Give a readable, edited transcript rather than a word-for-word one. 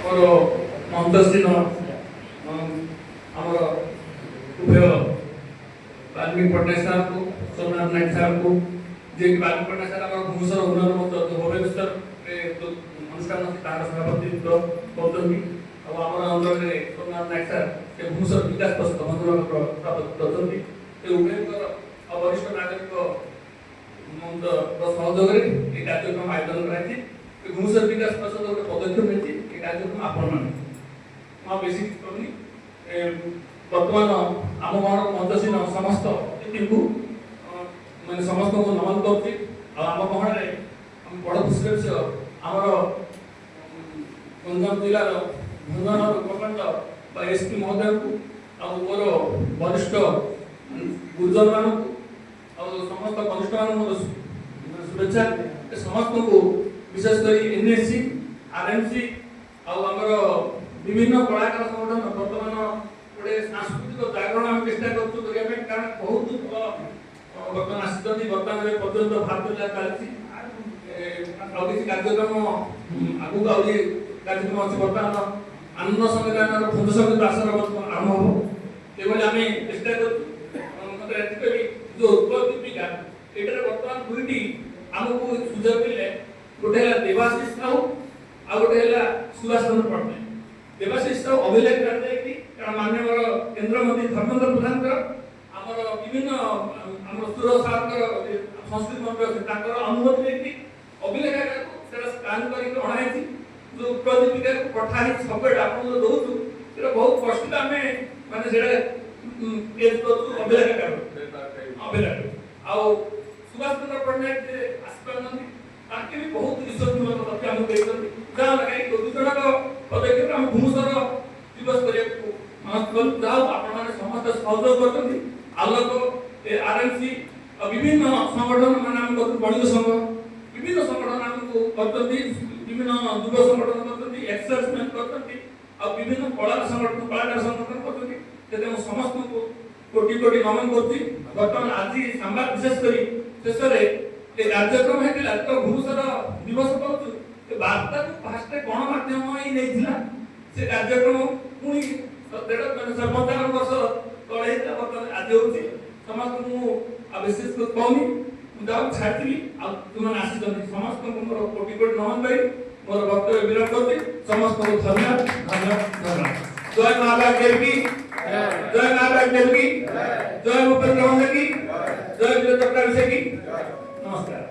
ମୋର ମଞ୍ଚସୀନ ଆମର ଉଭୟ ବାଲ୍ମୀକି ପଟ୍ଟନାୟକ ସାର୍ଙ୍କୁ, ସୋମନାଥ ନାୟକ ସାର୍ଙ୍କୁ, ଯିଏକି ବାଲ୍ମୀକି ପଟ୍ଟନାୟକ ସାର୍ ଆମର ଘୁମୁସର ଉନ୍ନୟନ ମଞ୍ଚ, ଯୋଉ ଭୁବନେଶ୍ୱରରେ ଯୋଉ ଅନୁଷ୍ଠାନ ଅଛି, ତାହାର ସଭାପତିତ୍ୱ କରୁଛନ୍ତି। ଆଉ ଆମର ଅଞ୍ଚଳରେ ସୋମନାଥ ନାୟକ ସାର୍, ସେ ଘୁମୁସର ବିକାଶ ପରିଷଦ ଭଞ୍ଜନଗରର ସଭାପତିତ୍ୱ ଅଛନ୍ତି। ସେ ଉଭୟଙ୍କର ଆଉ ବରିଷ୍ଠ ନାଗରିକ ମଞ୍ଚର ସହଯୋଗରେ ଏ କାର୍ଯ୍ୟକ୍ରମ ଆୟୋଜନ କରାଯାଇଛି। ଏ ଘୁମୁସର ବିକାଶ ପରିଷଦ ଗୋଟେ ପଦକ୍ଷେପ ନେଇଛି। ଏ କାର୍ଯ୍ୟକ୍ରମ ଆପଣମାନେ, ମୁଁ ଆଉ ବେଶୀ କିଛି କରୁନି। ବର୍ତ୍ତମାନ ଆମ ଗଣର ମଞ୍ଚସୀନ ସମସ୍ତ ଅତିଥିଙ୍କୁ, ମାନେ ସମସ୍ତଙ୍କୁ ନମନ କରୁଛି। ଆଉ ଆମ ଗହଣରେ ଆମ ବଡ଼ ଖୁସିର ବିଷୟ, ଆମର ଗଞ୍ଜାମ ଜିଲ୍ଲାର ଭଞ୍ଜନଗର ଉପଖଣ୍ଡ ବା ଏସ୍ପି ମହୋଦୟଙ୍କୁ ଆଉ ମୋର ବରିଷ୍ଠ ଗୁରୁଜନମାନଙ୍କୁ ଆଉ ସମସ୍ତ କନିଷ୍ଠମାନଙ୍କୁ ମୋର ଶୁଭେଚ୍ଛା। ଏ ସମସ୍ତଙ୍କୁ, ବିଶେଷ କରି ଏନ୍ଏସି, ଆର୍ଏମ୍ସି ଆଉ ଆମର ବିଭିନ୍ନ କଳାକାର ସଂଗଠନ। ବର୍ତ୍ତମାନ ଗୋଟେ ସାଂସ୍କୃତିକ ଜାଗରଣ ଆମେ ଚେଷ୍ଟା କରୁଛୁ କରିବା ପାଇଁ, କାରଣ ବହୁତ ଦଳ ବର୍ତ୍ତମାନ ଆସିଛନ୍ତି। ବର୍ତ୍ତମାନ ଏବେ ପର୍ଯ୍ୟନ୍ତ ଭାରତ ଯାତ୍ରା ଚାଲିଛି। ଆଉ କିଛି କାର୍ଯ୍ୟକ୍ରମ, ଆଗକୁ ଆହୁରି କାର୍ଯ୍ୟକ୍ରମ ଅଛି। ବର୍ତ୍ତମାନ ଆନନ୍ଦ ସଂଗୀତାନର ଭଞ୍ଜ ସଙ୍ଗୀତ ଆସର ବର୍ତ୍ତମାନ ଆରମ୍ଭ ହେବ। ଏଭଳି ଆମେ ଚେଷ୍ଟା କରୁଛୁ। ମତେ ଏଥିପାଇଁ ଯୋଉ ଉତ୍କଳ ଦୀପିକା, ଏଇଟାରେ ବର୍ତ୍ତମାନ ଦୁଇଟି ଆମକୁ ସୁଯୋଗ ମିଳିଲେ। ଗୋଟେ ହେଲା ଦେବାଶିଷ ସାହୁ ଆଉ ଗୋଟେ ହେଲା ସୁଭାଷ ଚନ୍ଦ୍ର ପଟ୍ଟନାୟକ। ଦେବାଶିଷ ସାହୁ ଅଭିଲେଖ ଯାଇକି, କାରଣ ମାନ୍ୟବର କେନ୍ଦ୍ରମନ୍ତ୍ରୀ ଧର୍ମେନ୍ଦ୍ର ପ୍ରଧାନଙ୍କର, ଆମର ବିଭିନ୍ନ ଆମର ସୁର ସାର୍ଙ୍କର, ସଂସ୍କୃତି ମନ୍ତ୍ରୀ ଅଛନ୍ତି, ତାଙ୍କର ଅନୁମତି ନେଇକି ଅଭିଲେଖାଗାରକୁ ସେଟା ସ୍କାନ କରିକି ଅଣାହେଇଛି। ଯୋଉ ଉତ୍କଳ ଦୀପିକାକୁ ପଠା ହେଇଛି, ସବୁବେଳେ ଆପଣଙ୍କୁ ଯୋଉ ଦଉଛୁ, ସେଟା ବହୁତ କଷ୍ଟରେ ଆମେ ମାନେ ସେଟା ପେଜ କରୁଛୁ ଅଭିଲେଖାଗାର ଅଭିଲେଖ। ଆଉ ସୁଭାଷ ଚନ୍ଦ୍ର ପଟ୍ଟନାୟକ ଯେ ଆସିପାରୁନାହାନ୍ତି, ତାଙ୍କେ ବି ବହୁତ ରିସର୍ଚ୍ଚମୂଳକ ତଥ୍ୟ ଆମକୁ ଦେଇଛନ୍ତି। ଯାହା ହେଲା କି ଦୁଇ ଜଣଙ୍କ ପଦକ୍ଷେପ ଆମେ ଘୁମୁସର ଦିବସ କରିବାକୁ ମନସ୍ଥ କଲୁ। ଯାହା ହଉ, ଆପଣମାନେ ସମସ୍ତେ ସହଯୋଗ କରିଛନ୍ତି। ଆଲୋକ, ଆର୍ଏମ୍ସି ଆଉ ବିଭିନ୍ନ ସଂଗଠନ ମାନେ ଆମେ କରୁଛୁ, ବଣିକ ସଂଘ, ବିଭିନ୍ନ ସଂଗଠନ ଆମକୁ କରିଛନ୍ତି, ବିଭିନ୍ନ ଯୁବ ସଂଗଠନ କରିଛନ୍ତି, ଏକ୍ସର୍ସମ୍ୟାନ କରିଛନ୍ତି ଆଉ ବିଭିନ୍ନ କଳା ସଂଗଠନ, କଳାକାର ସଂଗଠନ କରିଛନ୍ତି। ସେଥିପାଇଁ ମୁଁ ସମସ୍ତଙ୍କୁ କୋଟି କୋଟି ନମନ କରୁଛି। ବର୍ତ୍ତମାନ ଆଜି ସମ୍ବାଦ, ବିଶେଷ କରି ଶେଷରେ ଏ କାର୍ଯ୍ୟକ୍ରମ ହେଇଥିଲା ତ ଘୁମୁସର ଦିବସ କରୁଛୁ, ଏ ବାର୍ତ୍ତାକୁ ଫାଷ୍ଟ ଗଣମାଧ୍ୟମ ହିଁ ନେଇଥିଲା। ସେ କାର୍ଯ୍ୟକ୍ରମ ପୁଣି ଦେଢ଼ ମାନେ 55 ବର୍ଷ ତଳେ ହେଇଥିଲା, ବର୍ତ୍ତମାନ ଆଜି ହଉଛି। ସମସ୍ତଙ୍କୁ ମୁଁ ଆଉ ବିଶେଷ କରି କହୁନି, ମୁଁ ଯାହାକୁ ଛାଡ଼ିଥିଲି। ଆଉ ତୁମମାନେ ଆସିଛନ୍ତି, ସମସ୍ତଙ୍କୁ ମୋର କୋଟି କୋଟି ନମନ କରି ମୋର ବକ୍ତବ୍ୟ ବିରାମ କରୁଛି। ସମସ୍ତଙ୍କୁ ଧନ୍ୟବାଦ, ଧନ୍ୟବାଦ, ଧନ୍ୟବାଦ। ଜୟ ମା ବାଗଦେବୀ କି ଜୟ, ମା ବାଗଦେବୀ କି ଜୟ, ଭୂପେନ୍ଦ୍ର ଭଞ୍ଜ କି ଜୟ, ବୀର ଚକ୍ରାଭିଷେକ କି। ନମସ୍କାର।